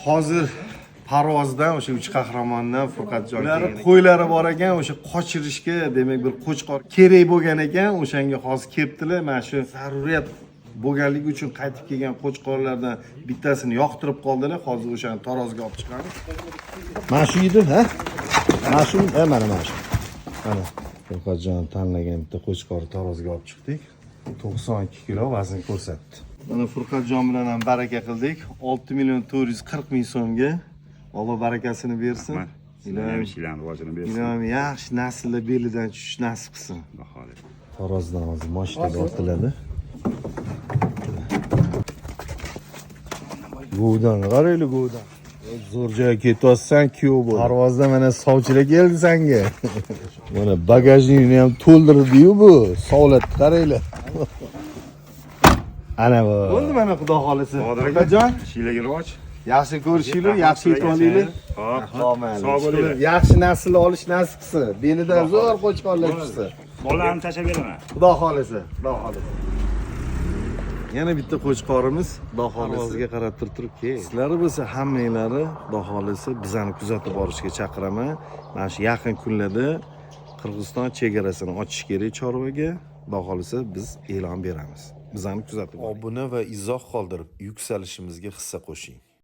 Hozir parvozdan o'sha uch qahramondan Furqatjon, ularni qo'ylari bor ekan, o'sha qochirishga, demak, bir qo'chqor kerak bo'lgan ekan, o'shanga hozir kelibdilar. Mana shu zaruriyat bo'lganligi uchun qaytib kelgan qo'chqorlardan bittasini yoqtirib qoldilar. Hozir o'shani tarozga olib chiqamiz. Mana shu edi, ha? Mana shu, ha, mana shu. Mana Furqatjon tanlagan bitta qo'chqorni tarozga olib chiqdik. 92 kilo vazn ko'rsatdi. Mana Furqatjon bilan ham baraka qildik. 6 million 440 ming so'mga. Alloh barakasini bersin. Rahmat. Sizlarni ham ishinglarni rivojini bersin. Ilohim yaxshi nasllar belidan tushish nasib qilsin. Xudo xohlasa. Tarozdan hozir mashinaga ortiladi. Govdan qaraylik, govdan. Zo'r joyga ketyapsan, kuyov bo'l. Parvozda mana sovchilar keldi sanga. Mana bagajnikni ham to'ldirdi-yu bu. Sovlatni qaranglar. Ana bu. Bo'ldi mana, xudo xolisa. Bodir aka, Furqatjon, ishinglarga rivoj. yaxshi ko'rishinglar, yaxshi yetib olinglar. Hop. Sog' bo'linglar. Yaxshi nasl olish nasib qilsin. Belidan zo'r qo'chqorlar tushsin. Bolalarni tashlab beraman. Xudo xolisa, xudo xolisa. Yana bitta qo'chqorimiz, xudo xolisa. O'ziga qarab turib turib kel. Sizlar bo'lsa hammanglari, xudo xolisa, bizani kuzatib borishga chaqiraman. Mana shu yaqin kunlarda Qirg'iziston chegarasini ochish kerak chorvaga. Xudo xolisa, biz e'lon beramiz. Bizani kuzatib boring. Obuna va izoh qoldirib, yuksalishimizga hissa qo'shing.